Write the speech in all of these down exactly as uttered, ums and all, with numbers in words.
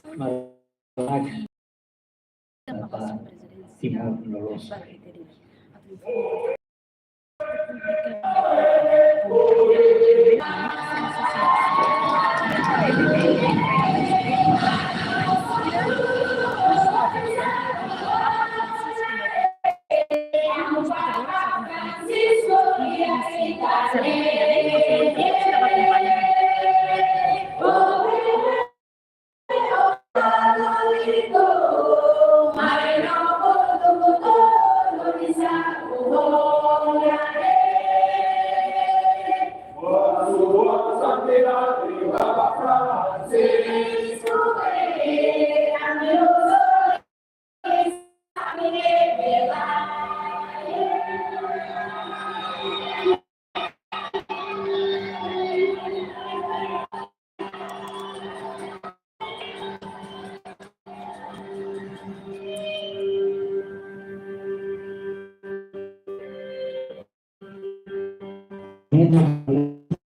Maromak, Timor loloos.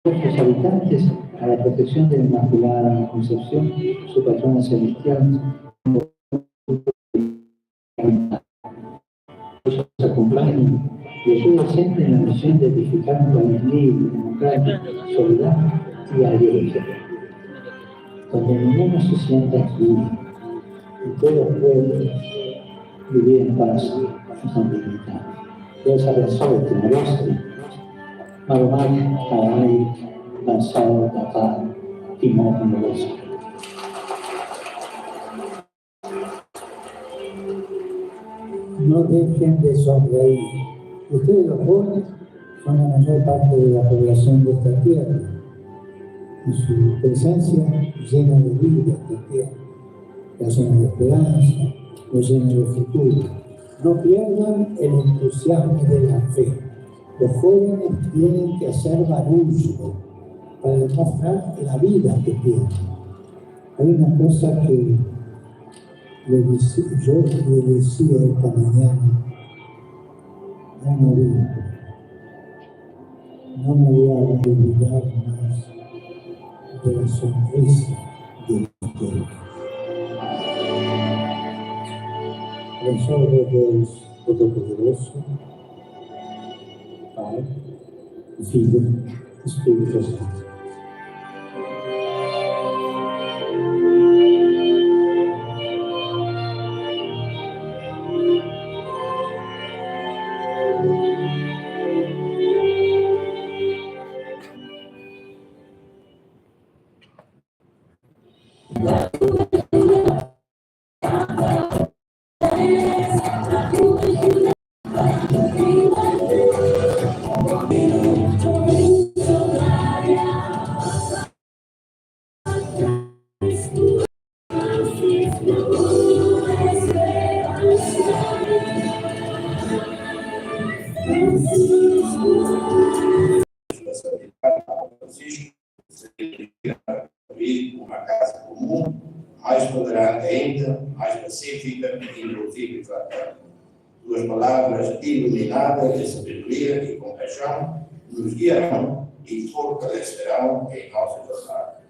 Sus habitantes a la protección de la Inmaculada Concepción, su patrona celestial. Nos acompañe y ayude siempre en la misión de edificar un país libre, democrático, solidario y alegre, donde ninguno se sienta excluido y todos pueden vivir en paz y con dignidad. Dios abençoe Timor-Leste. Maromak halai Nasaun Datar Timor-Leste. No dejen de sonreír. Ustedes los jóvenes son la mayor parte de la población de esta tierra. Y su presencia llena de vida esta tierra. La llena de esperanza, la llena de futuro. No pierdan el entusiasmo de la fe. Los jóvenes tienen que hacer barullo para demostrar la vida que tienen. Hay una cosa que le deci-, yo le decía esta mañana a un obispo, no me voy a olvidar más de la sonrisa de ustedes. Rezo a Dios Todopoderoso, Padre, Hijo, Espíritu Santo. Uma casa comum, mais tolerante ainda, mais pacífica e inclusiva e fraterna. Tuas palavras, iluminadas de sabedoria e compaixão, nos guiarão e fortalecerão em nossa jornada.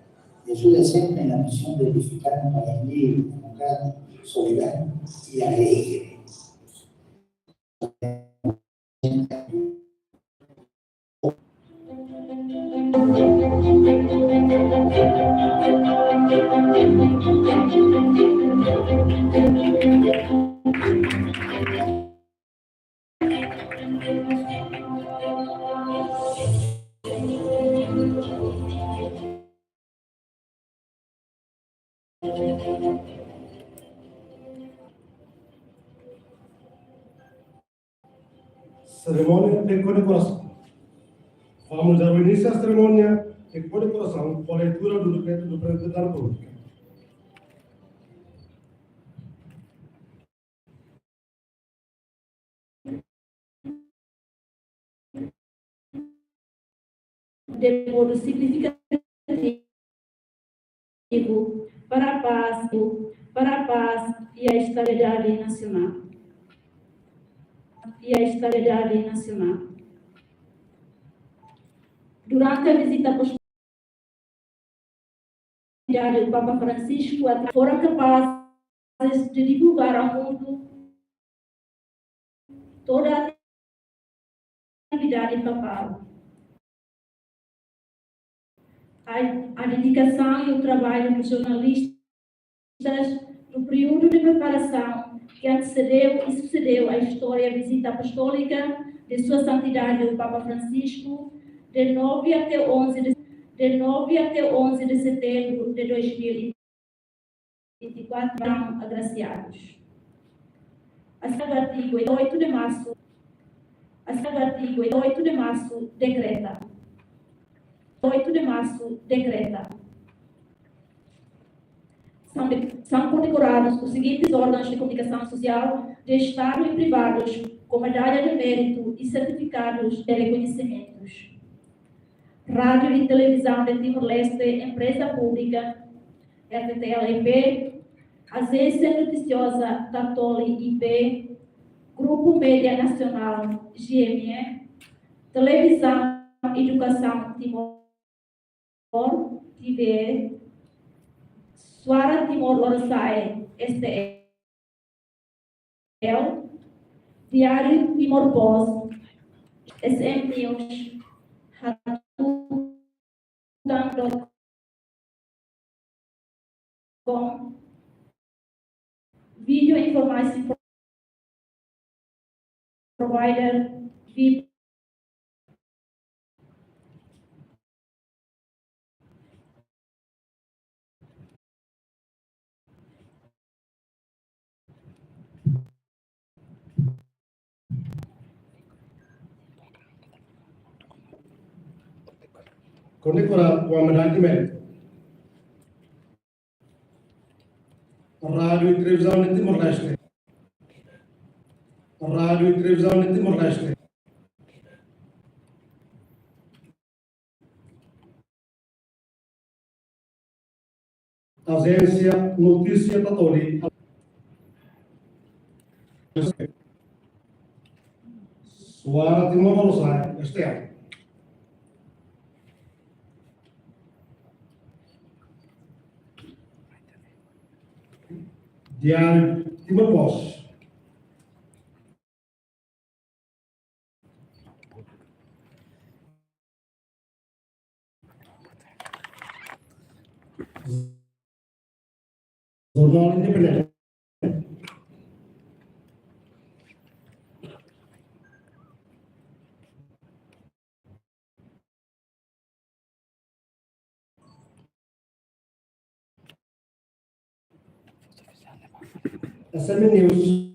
Jesús es siempre la misión de edificar un país libre, democrático, solidario y alegre. Serimónia de kondekorasaun. Vamos dar início à cerimônia de condecoração com a leitura do decreto do Presidente da República. De modo significativo para a paz, para a paz e a estabilidade nacional. E a estabilidade nacional. Durante a visita pos- Santidade o Papa Francisco, a foram capazes de divulgar ao mundo toda a atividade papal. A, a dedicação e o trabalho dos jornalistas no período de preparação que antecedeu e sucedeu a história visita apostólica de Sua Santidade o Papa Francisco, de nove até onze de, de nove até onze de setembro de dois mil e vinte e quatro, são agraciados. Assinado artigo oito de março. Assinado artigo oito de março, decreta. Oito de março, decreta. São de-, são condecorados os seguintes órgãos de comunicação social de Estado e privados com medalha de mérito e certificados de reconhecimentos. Rádio e Televisão de Timor-Leste, empresa pública, R T T L E P, Agência Noticiosa Tatoli I P, Grupo Média Nacional, G M E, Televisão Educação Timor, T V E, Suara Timor Lorosa'e, S T L, Diário Timor Post, S M News, Hatutan dot com, Video Information Provider, vi- Kondekora wa madan kimen. Rádio e Televisão de Timor-Leste. Rádio e Televisão de Timor-Leste. Agência Notícia Tatoli. Suara Timor Lorosa'e, S T L. Diário Timor Post. Jornál Independente. S M News.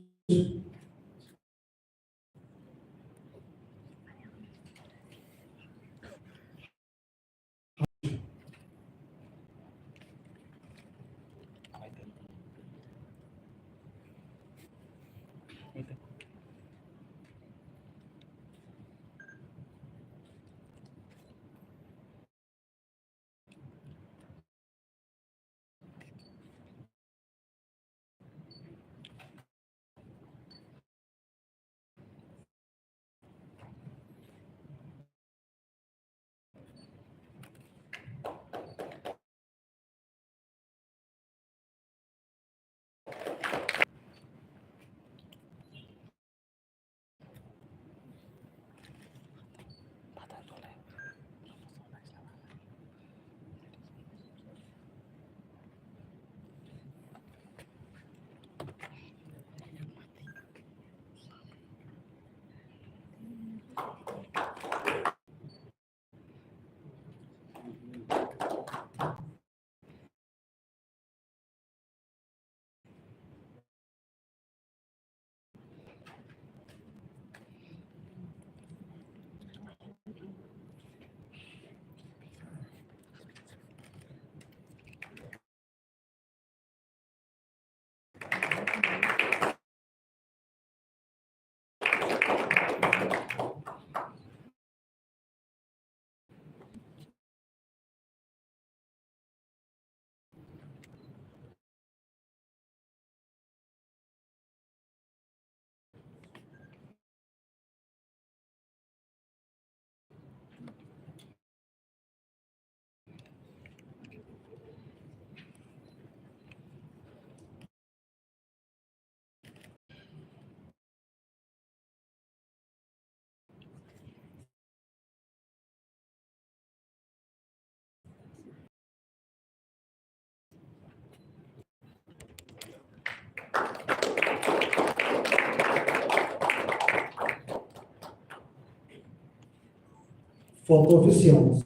Foto ofisiál.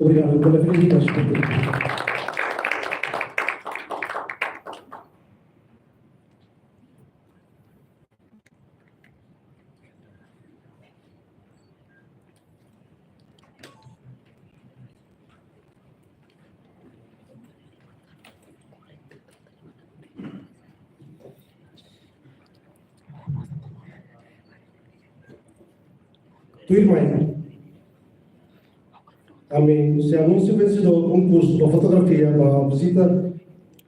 Obrigadu pela visita. Tuirmai, ami sei anunsia vensedór konkursu ba fotografia ba vizita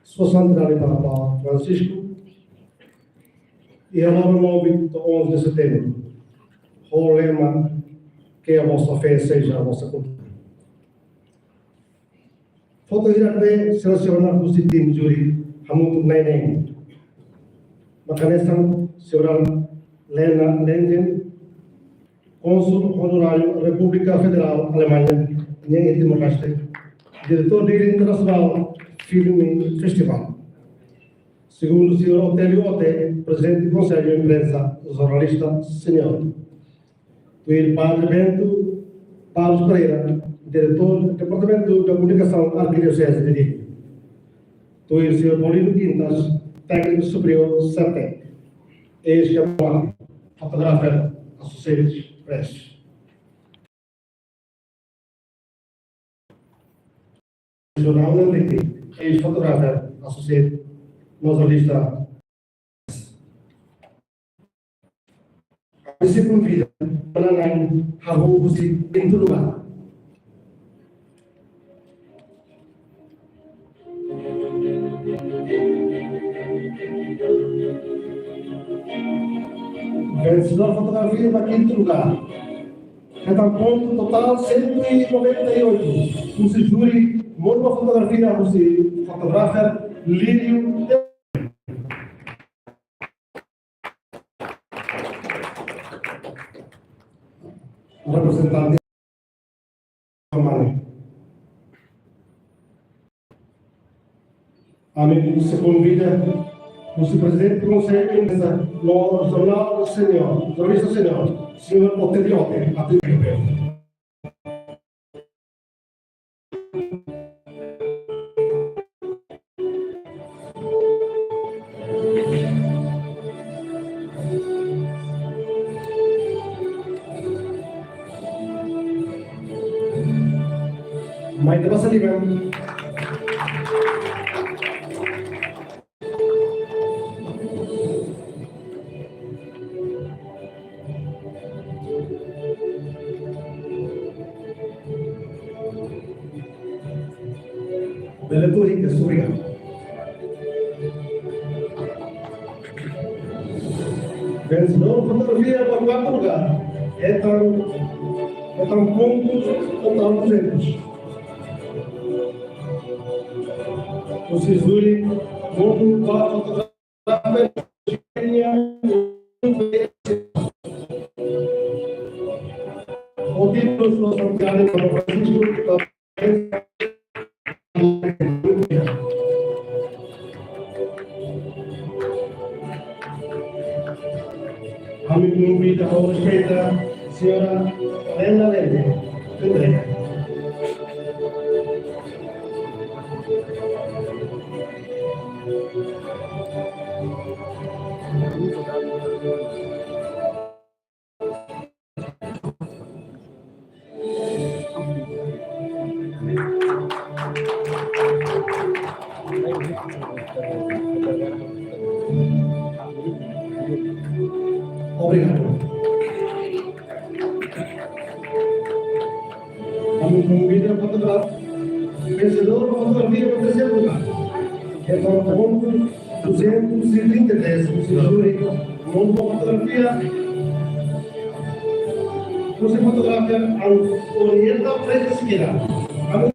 Sua Santidade Papa Francisco, iha loron nove to'o onze de setembru, ho lema: Que a vossa fé seja a vossa cultura. Foto hirak ne'e selesiona husi tim júri hamutuk na'in-neen. Mak hanesan Señora Lena Lengen, Kónsul Onoráriu Repúblika Federál Alemaña nian iha Timor-Leste, diretór Internasionál Film Festival. Segundu, Señór Otélio Ote, Prezidente Konsellu Imprensa, Jornalista Sênior. Tuir Padre Bento Barros Pereira, Diretór Departamentu de Komunikasaun Arkidioseze de Dili. Tuir Señór Paulino Quintas, Tékniku Superiór SERTEC. Eis ke Photographer Associates Press. Jornál Notiki, eis Photographer Associate, Jornalista. Ami sei konvida, mana na'in hahú husi kintu lugár. Vensedór fotografia ba kintu lugár hetan pontu totál cento e noventa e oito. Husi júri, monu ba fotografia husi fotógrafer Lírio. Reprezentante. Ami sei konvida husi Prezidente Konsellu Imprensa no Jornál Sênior, Jornalista Sênior, Señór Otélio Ote, atu Mai ita basa liman. Bele tuir ke suriga. Vensedór fotografia ba kuartu lugár hetan, hetan pontu totál duzentos. Husi júri, monu ba fotografia. O título Sua Santidade Papa Francisco. Ami konvida ho respeitu Señora Lena Lende. Obrigadu. Ami konvida fotógrafu, vensedór fotografia ba terseiru lugár. Hetan pontu duzentos e trinta e três, husi júri, monu ba fotografia, husi fotógrafu Antonieta Freitas Sequeira. Ami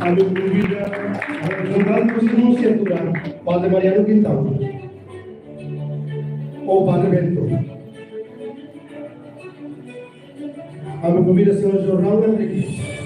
Ami konvida reprezentante dos irmãos Centura, Padre Mariano Quintão, ou Padre Bento. Ami konvida señór Jornal Henrique.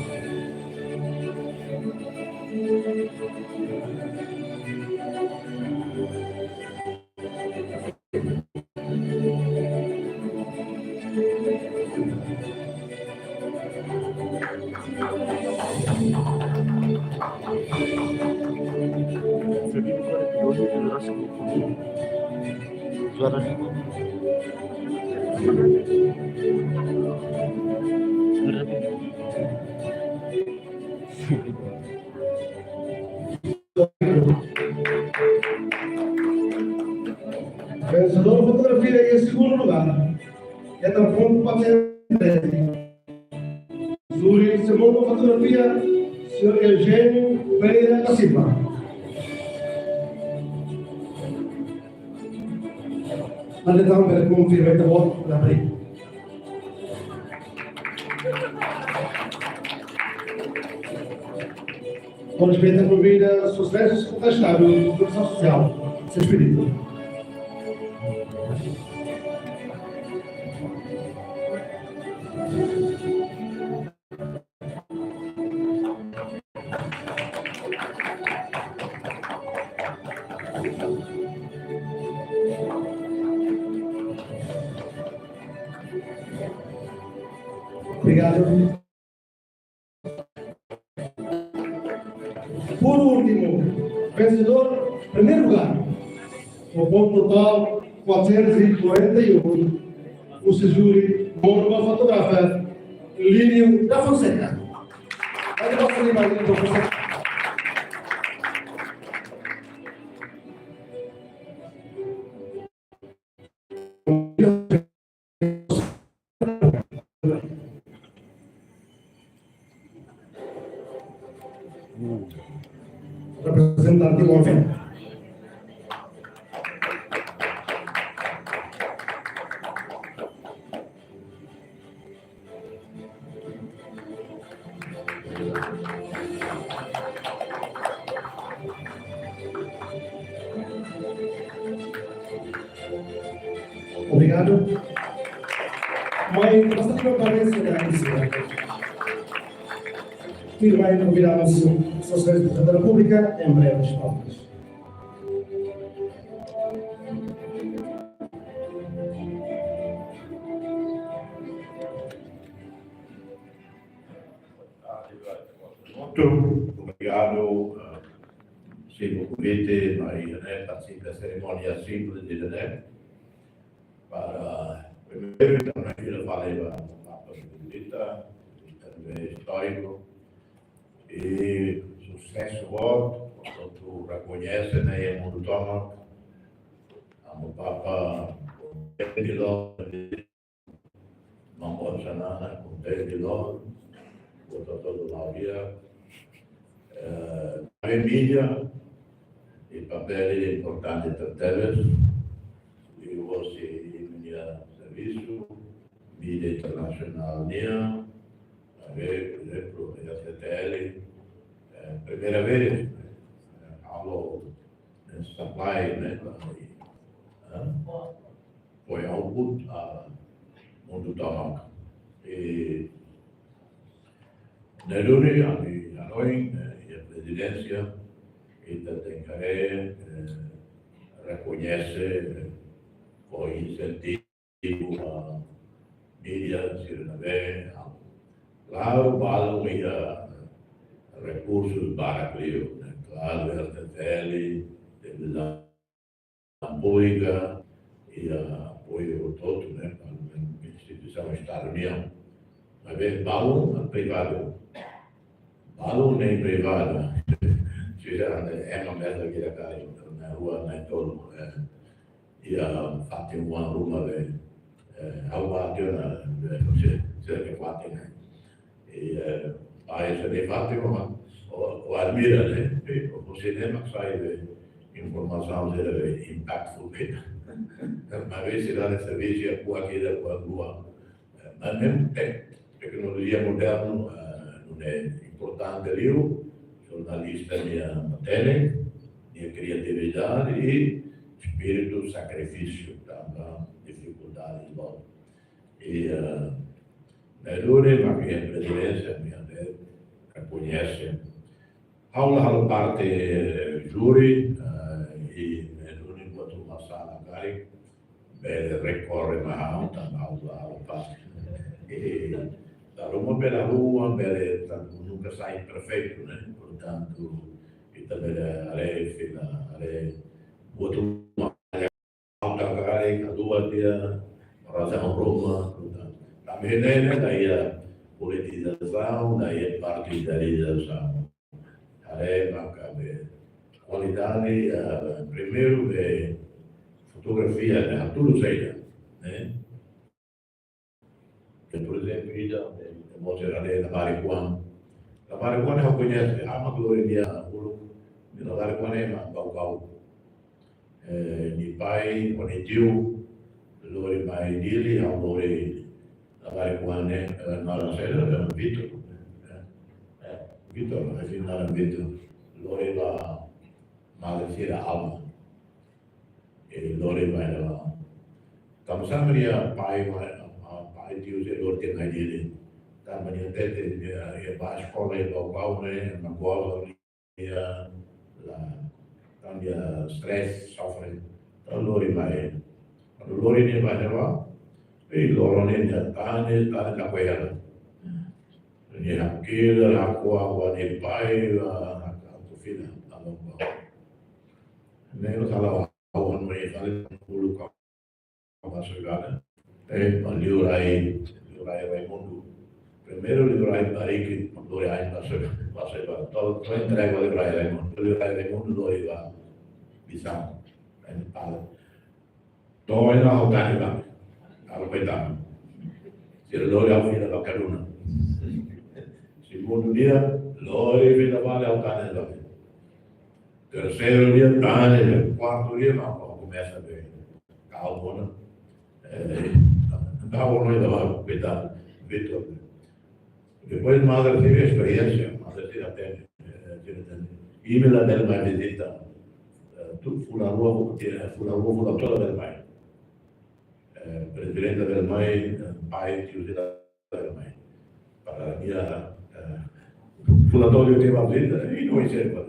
Vensedór fotografia iha segundu lugár, hetan pontu patente. Júri segundu fotografia, señór Eugênio Pereira da Silva. Entaun, bele konfirma ita-boot, labele. Konvida Susesu Contestado, Funsaun Sosiál, Sespiritu. Obrigadu. Por últimu, vensedór, primeiru lugár, ho pontu totál quatrocentos e quarenta e um, husi júri, monu ba fotografa, Línio da Fonseca. Bele basa liman ba Línio da Fonseca. Reprezentante Morfin. Obrigadu. Mai, basta de aparência da isla. Tudo bem, convidamos o Sua Excelência Presidente da República em breves palavras. Prontu, obrigadu, eh, sin konvite, mai, ne'e, partisipa serimónia simples de, ne'e, para primeiru, entaun, fila fali ba Papa Benedita, entaun, istóriku, i susesu boot, portantu, rekoñese, ne'e, iha mundu tomak, ami Papa, Benedito, Maun Xanana, kontente loos, portantu, toda la vida. Eh, ami mídia, i papél importante tebes, i hosi imi-nia servisu, mídia internasionál nian, ami, por ezemplu, R T T L, eh, primeira vez, eh, halo, eh, supply, ne'e, eh, foi output ba mundu tomak. I ne'e duni ami hanoin, eh, iha prezidénsia, ita tenke, eh, rekoñese, eh, ho insentivu ba mídia sira ne'ebé, ah, klaru, balun iha rekursus barak liu, ne'e, klaru, R T T L, televizaun públika, iha apoiu hotu-hotu, ne'e, ba instituisaun Estadu nian. Maibé balun privadu. Balun ne'e privadu. Sira, ne'e, ema mesak kira-kira, ne'e, rua, ne'e, tolu, eh, iha fatin oan ruma be, eh, ha'u ba tiha ona, be, se, se ke fatin, ne'e. I, eh, ba ese de fatin, o, o, o admira, ne'e, be, o, o cinema sai be informasaun sira be impactful be. Maibé sira-nia servisu, kuak ida, kuak rua. Eh, maibé tek-, teknolojia modernu, eh, ne'e importante liu, jornalista nia matenek, nia kriatividade i espíritu sakrifísiu tanba difikuldade loos. I, eh, ne'e duni mak iha prezidénsia, nia ne'e rekoñese. Ha'u la halo parte, eh, júri, eh, i ne'e duni buat ruma sala karik, bele rekorre mai ha'u, tanba ha'u la halo parte. I dala ruma bele rua, bele, tanba nunka sai perfeitu, ne'e? Portantu, ita bele haree, fila, haree, buat ruma, ha'u la karik, ha'u la di'ak, rasa ruma, portantu. Tanba ne'e, ne'e, la iha politizasaun, la iha partidarizasaun. Haree maka be kualidade, eh, primeiru be fotografia, ne'e, hatudu saida, ne'e? Ke, por ezemplu, ida, eh, mós haree labarik-oan. Labarik-oan ha'u koñese, aman Gloria nia uluk, nia labarik-oan ema Baucau. Eh, nia pai, ho nia tiu, lori mai Dili, ha'u lori labarik-oan ne'e, eh, naran saida, eh, Vitor. Eh, eh, Vitor, eh, sira naran Vitor. Lori ba mala sira Alma. Eh, lori mai la. Tanba sá mak nia pai, mai, ah, pai, tiu sira lori tiha mai Dili. Tanba nia hatete, nia, nia bá eskola iha Baucau ne'e, ema goza, nia la, tanba nia stress, sofre. Entaun lori mai. Kuandu lori nia bá ne'ebá, ei, loron ne'e nia tane, tane ka kuela. Nia hakilar, hakuak ba nia pai, la, hakuak fila, la, la, la. Ne'e la sala, ha'u hanoin fali uluk ka ba sogada. Eh, ba liurai, liurai Raimundo. Primeiru liurai Bariki, lori ain ba sogada, ba sogada. To'o, to'o entrega liurai Raimundo. Liurai Raimundo lori ba Bisau. Ain pala. To'o iha ha'u tane ba. Ha'u koitadu. Sira lori ha'u fila ba Kaduna. Segundu dia, lori fila ba ha'u tane ba. Terseiru dia, tane ba. Kuartu dia, mak komesa be. Kau bona. Eh, kau bona ida ba, beta, Vitor. Depois Madre teve esperiénsia, Madre teve até, eh, teve até. Imi la bele mai vizita. Eh, tu, fulan rua, eh, fulan rua, fulan tolu la bele mai. Eh, prezidente la bele mai, eh, pai, tiu sira la bele mai. Para dia, eh, fulan tolu teve a vizita, i no ha'u sei ba.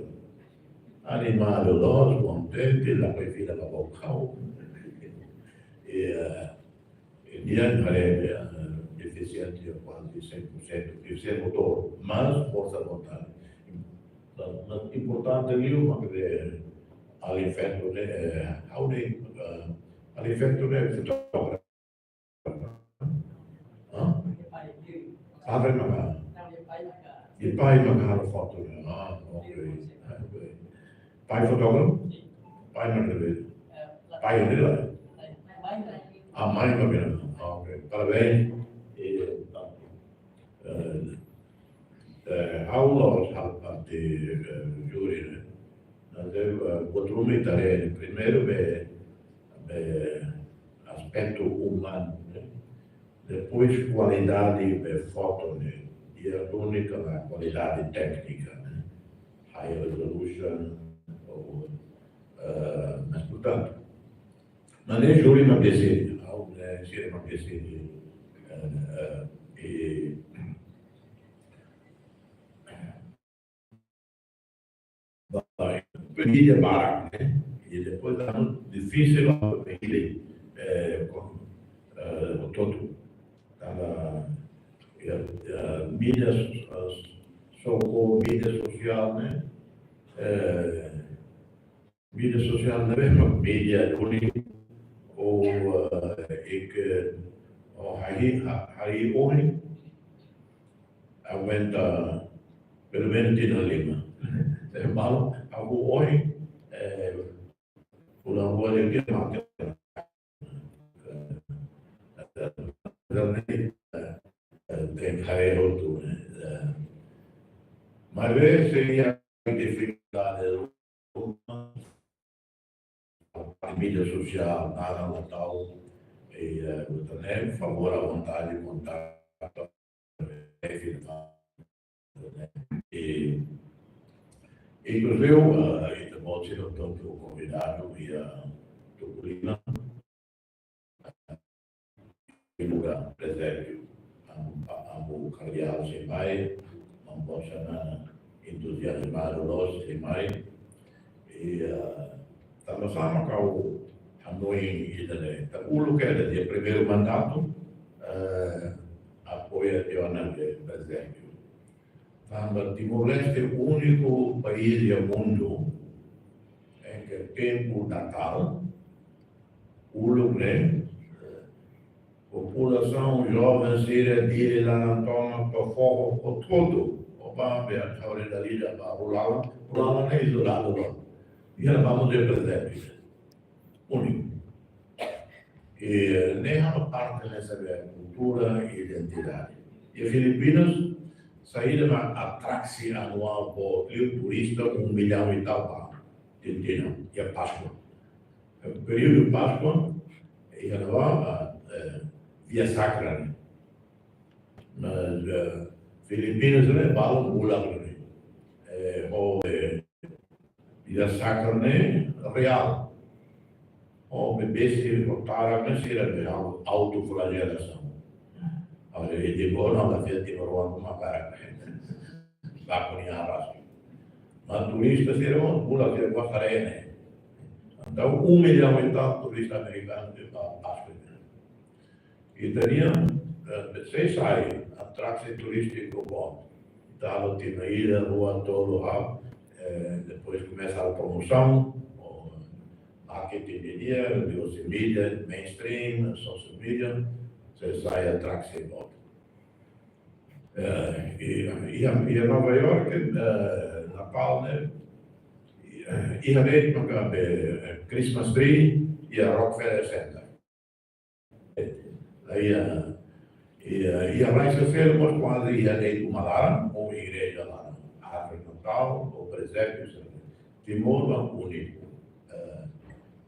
Animadu loos, kontente, la fila ba Baucau. I, eh, i nia haree, eh, defisiente kuaze cem por cento, defisiente motór, mas forsa vontade. Mas importante liu, mak be, alin feto ne'e, eh, ha'u ne'e, eh, alin feto ne'e, fotógrafu. Hã? Padre maka. Nia pai maka halo foto ne'e. Ah, ok. Ok. Pai fotógrafu? Pai maka be. Pai ne'e la. Ah, mãe maka. Ah, ok. Parabéns. Eh, eh, eh, ha'u la'ós halo parte, eh, júri, ne'e? Mas, eh, buat ruma ita haree, primeiru be, be aspetu umanu, ne'e? Depois kualidade be foto, ne'e? I a únika la kualidade téknika, ne'e? High resolution, ou, eh, mas, portantu, mas ne'e júri mak deside, ha'u, eh, sira mak deside, eh, eh, i, ba, mídia barak, ne'e? I depois anu difisil ba mídia, eh, ko-, eh, hotu-hotu. Tanba, eh, eh, mídia so-, eh, sosiál, mídia sosiál, ne'e? Eh, mídia sosiál ne'ebé mak mídia duni, ou, eh, i ke, ou hahi, ha-, hahi ohin, aguenta pelumenus tinan lima. Malu, ha'u ohin, eh, fulan rua de'it mak, eh, eh, eh, tenke hahi'i hotu, eh, eh. Maibé, sei iha difikuldade mídia sosiál, naran la tau, i, eh, ita ne'e favór à vontade, kontaktu, eh, E, inkluzive, ah, ita-boot sira hotu konvidadu iha Tukulima, iha prezépiu. Amu, amu kardeál sei mai, amu bosa na entuziazmadu loos sei mai. I, ah, tanba sá mak ha'u hanoin ida-ne'e, tanba uluk hela iha primeiru mandatu, eh, apoia tiha ona prezépiu. Tanba Timor-Leste úniku país iha mundu, em que tempu Natál, uluk ne'e, eh, populasaun joven sira Dili laran tomak to'o foho hotu-hotu, o ba be a kaure da lida ba rua laran, rua laran ne'e izoladu ba. Iha ne'ebá mós iha prezépiu. Úniku. I, eh, ne'e halo parte hanesan be kultura i identidade. Iha Filipinas, saida mak atraksi anuál ba liu turista um milhão e tal ba tinan-tinan, iha Páskua. Períodu Páskua, iha ne'ebá, eh, Via Sacra ne'e. Mas, eh, Filipinas ne'e balun bulak ne'e. Eh, ho, eh, Via Sacra ne'e reál. Ho bebé sira, ho tarak ne'e sira be au-, autoflagelasaun. Agora, e de boa não, la fiar timoroan kuma para. Baku nia aras. Mas turista sira, oh, pula sira kuas haree ne'e. Entaun, um milhão e tal turista amerikanu iha Páskua. Ita-nia, eh, sei sai atraksi turístiku boot. Ita halo tinan ida, rua, tolu, haat, eh, depois komesa halo promosaun, ou marketing di'ak, news media, mainstream, social media, sei sai atraksi boot. Eh, i, i, iha Nova York, eh, Natál ne'e, i, iha ne'e maka be, eh, Christmas tree, iha Rockefeller Center. Iha, iha, iha Rainsford mós kuaze iha de'it uma laran, ou igreja laran. Árvore Natál, ou prezépiu, Timor mak úniku. Eh,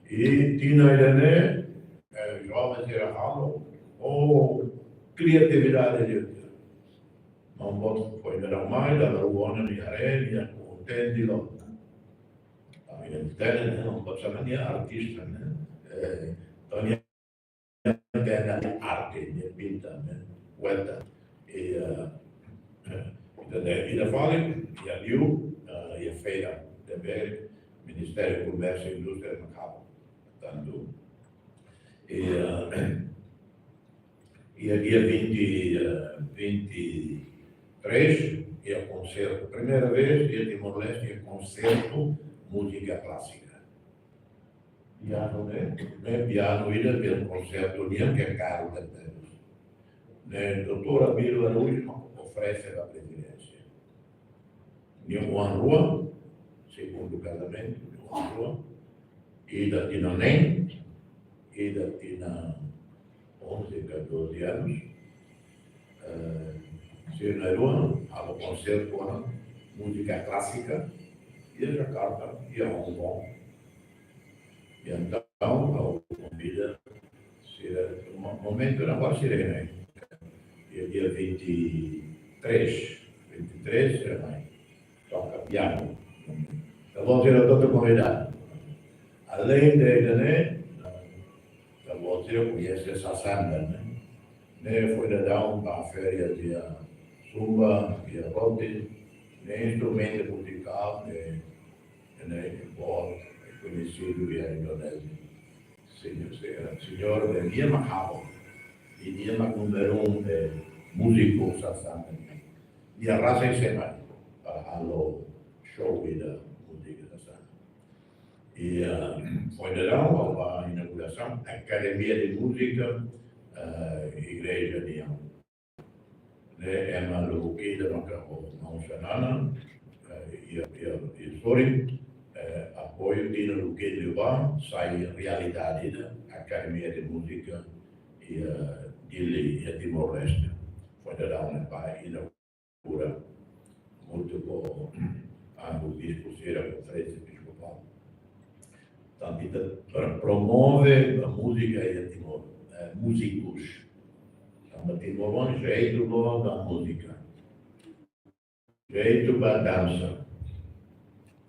i tinan ida-ne'e, eh, joven sira halo, oh, kriatividade di'ak. Maun boot foin-dadaun mai, dala rua ona nia haree, nia kontente loos. Ami nia tene, ne'e, maun boot hanesan nia artista, ne'e. Eh, entaun nia tene arte, nia pinta, ne'e, weta. I, eh, eh, ida-ne'e, ida fali, iha liu, eh, iha feira, ne'ebé Ministériu Komérsiu i Indústria mak halo. Tantu, i, eh, iha dia vinte, eh, vinte e três, iha konsertu. Primeira vez iha Timor-Leste, iha konsertu múzika klásika. Piano, ne'e? Ne'e piano ida, piano konsertu nian ke karu tebes. Ne'e, doutór Abílio Araújo mak oferese ba prezidénsia. Nia oan rua, segundu kazamentu, nia oan rua. Ida tinan neen, ida tinan onze ka doze anos. Eh, sira na'in-rua halo konsertu ho múzika klásika, iha Jakarta, iha Hong Kong. I entaun, ha'u konvida sira, mo-, momentu ne'ebá sira mai. Iha dia vinte e três, vinte e três sira mai toka piano. Ita-boot sira hotu konvidadu. Aleinde ida-ne'e, ita-boot sira koñese Sasanda, ne'e? Ne'e foin-dadaun ba feria iha Sumba, iha Roti, ne'e instrumentu muzikál, ne'e, ne'e boot koñesidu iha Indonézia. Señór, señór, señór, ne'e nia mak halo. I nia mak númeru um, eh, múziku Sasanda. Nia rasik sei mai para halo show ida múzika Sasanda. I, eh, foin-dadaun, ha'u ba inaugurasaun Academia de Música, eh, igreja nian. Ne'e ema lubuk ida maka ho maun Xanana, eh, iha, iha, iha, sorry, eh, apoiu tinan lubuk ida liubá, sai realidade ida, Academia de Música, iha, eh, Dili, iha Timor-Leste. Foin-dadaun ne'e ba inaugura, hamutuk ho, ah, bispu sira, konferénsia episkopál. Tanba ita pro-, promove ba múzika iha Timor, eh, múzikus. Tanba timoroan jeitu loos ba múzika. Jeitu ba dansa.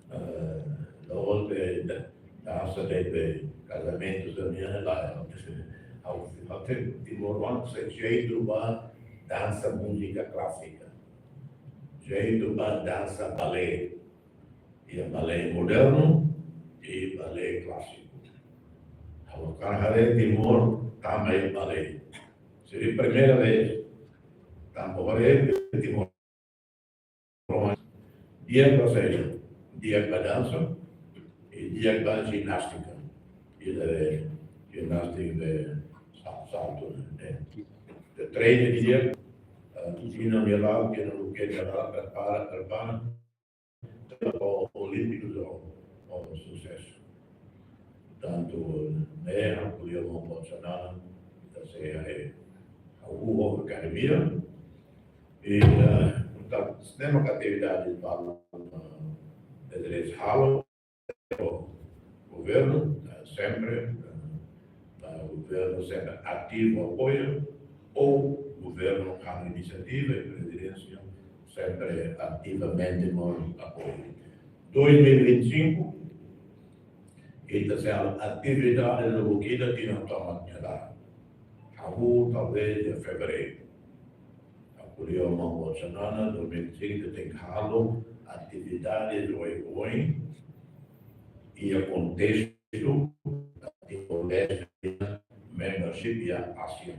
Eh, la'ós de'it da-, dansa de'it ba kazamentu sira-nian, lae. Ha'u, ha'u hatene timoroan sei jeitu ba dansa múzika klásiku. Jeitu ba dansa balé. Iha balé modernu i balé klásiku. Ha'u hakarak haree Timor tama iha balé. Seria primeira vez. Tanba balé Timor di'ak ba saida, di'ak ba dansa, i di'ak ba jinástika. I de jinástika de sa-, saltu, ne'e. De treinu di'ak, eh, kusina melhor, ke no ke melhor, prepara, prepara. Para Olímpiku ho, ho susesu. Tantu ne'e, ha'u ko'alia ho Bolsonaro, ita sei haree, eh, ha'u ho akademia. I, eh, portantu, sistema atividade ba, eh, de direitu halo, governu, eh, sempre, eh, eh, governu sempre ativu apoiu, ou governu halo inisiativa i prezidénsia sempre ativamente mós apoiu. Dois mil e vinte e cinco, ita sei halo atividade lubuk ida tinan tomak nia laran. Hahú, talvés, iha fevereiru. Ha'u ko'alia ho maun Bolsonaro, dois mil e vinte e cinco tenke halo atividade oioin iha kontestu Timor-Leste membership iha ASEAN.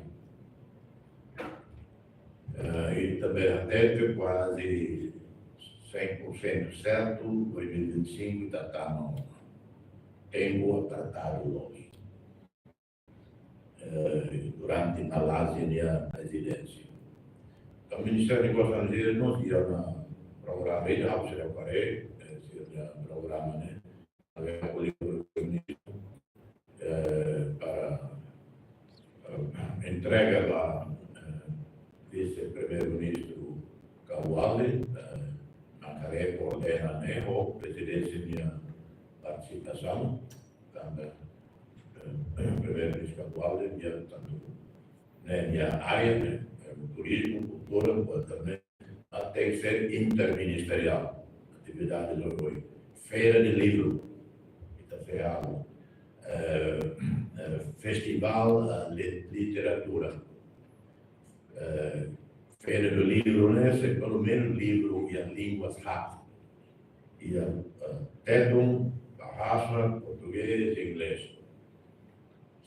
Eh, i ita bele hatete kuaze cem por cento certo, dois mil e vinte e cinco ita tama ona. Tempu atratadu loos. Eh, durante Malázia nia prezidénsia. Entaun, Ministériu Negósius Estranjeirus mós iha ona programa ida, ha'u sei haree, eh, sira-nia programa ne'e. Ha'u ko'alia ho Primeiru-Ministru, eh, para, eh, entrega ba, eh, Vise-Primeiru-Ministru Cavouali, eh, mak haree koordena ne'e ho prezidénsia nia partisipasaun. Tanba, eh, Primeiru-Ministru Cavouali, nia tantu, ne'e, nia área, ne'e, eh, turizmu, kultura, portantu, ne'e, ah, tenke ser interministeriál. Atividade oioin. Feira de livru. Ita sei halo. Eh, eh, festival, eh, li-, literatura. Eh, Feira do Livro, ne'e, sei pelumenus livru iha línguas haat. Iha, eh, Tetun, Bahasa, Portugés, Inglés.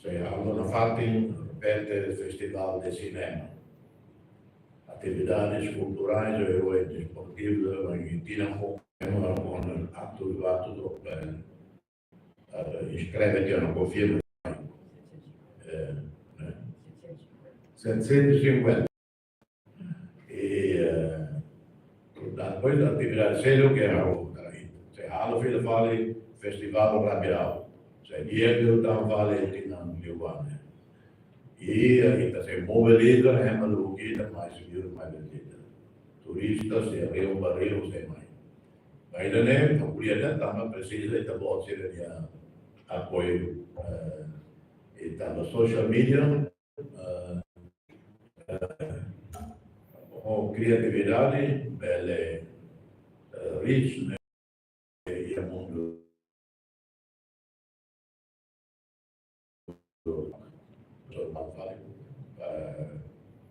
Sei halo nafatin, repete, festival de cinema. Atividades kulturais, oioin, desportivas, oioin, tinan ho, ema, ho, atus, atus, eh, eh, inskreve tiha ona, konfirma. Eh, ne'e? Setecentos e cinquenta. I, eh, depois atividade seluk ke ha'u, sei halo fila fali festival Rabirau. Sei di'ak liután fali tinan liubá ne'e. I, eh, ita sei mobiliza ema lubuk ida mai, sira mai vizita. Turista sei rihun ba rihun sei mai. Maibé ne'e, ha'u ko'alia de'it tanba presiza ita-boot sira-nia apoiu, eh, i tanba social media, eh, eh, ho kriatividade, bele, eh, reach, ne'e, iha mundu.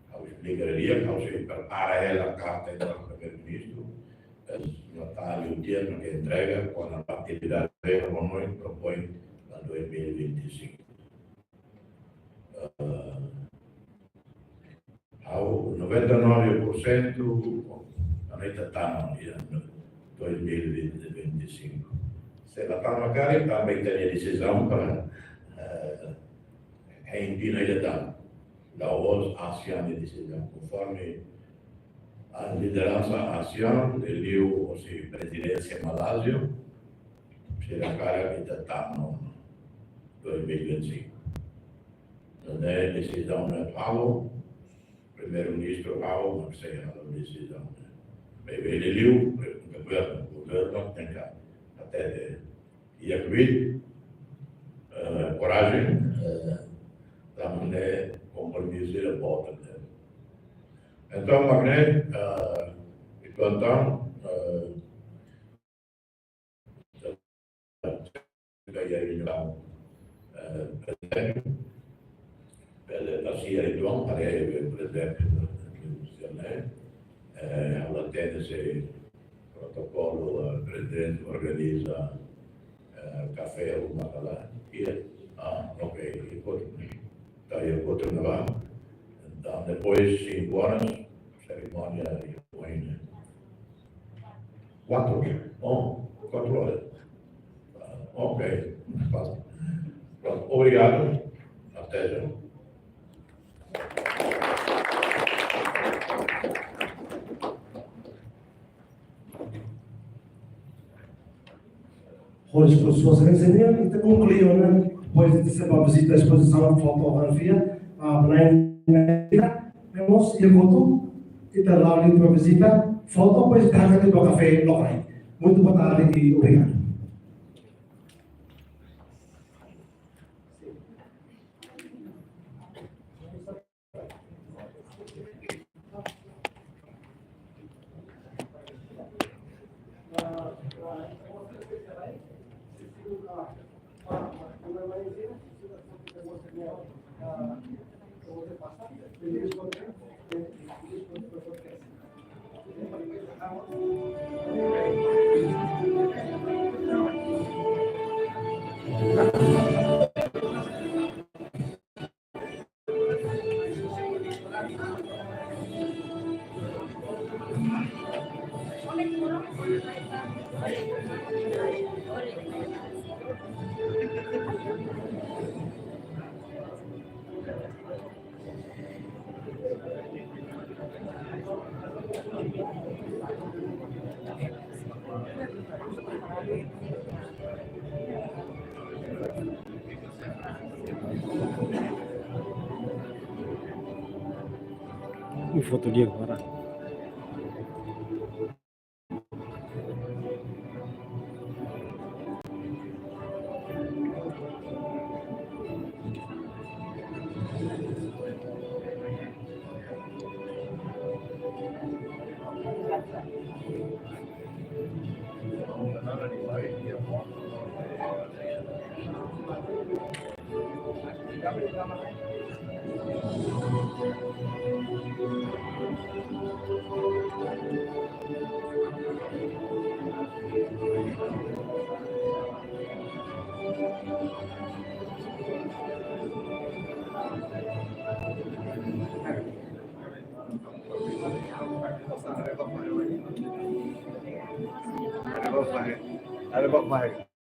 Ha'u esplika di'ak, ha'u sei prepara hela karta ida ba Primeiru-Ministru, eh, notáriu di'ak mak entrega, kona-ba atividade oioin propoin ba dois mil e vinte e cinco. Eh, ha'u noventa e nove por cento, bom, ita tama iha dois mil e vinte, vinte e cinco. Se la tama karik, tanba ita-nia desizaun para, eh, hein tinan ida tan. La'ós ASEAN nia desizaun, konforme lideransa ASEAN, liuliu husi prezidénsia Malázia, sira hakarak ita tama dois mil e vinte e cinco. Entaun, desizaun ne'e halo, Primeiru-Ministru halo, mak sei halo desizaun ne'e. Maibé liuliu, governu, governu tenke hatete, iha kbiit, eh, korajen, eh, tanba ne'e kompromisu ida boot, ne'e. Entaun, mak ne'e, eh, entaun, eh, prezidente, bele taxia e doan para o prezidente, eh, ela tem esse protokolu, eh, prezidente organiza, eh, kafé ou uma lá. E, ah, ok, e pode, tá aí, pode levar. Então, depois, cinco horas, cerimónia e o Quatro. Bom, quatro horas. Ah, ok. Pronto. Pronto. Obrigado. Até já. Hoje, por sua excelência, ita konklui ona, depois de ser para visita a exposição fotografia, a Belém, temos, e voto, ita la'o liu para visita, foto, depois, tarde, para café, local. Muito boa tarde e obrigado. Ui, foto dia agora. Ada bapak, ada bapak.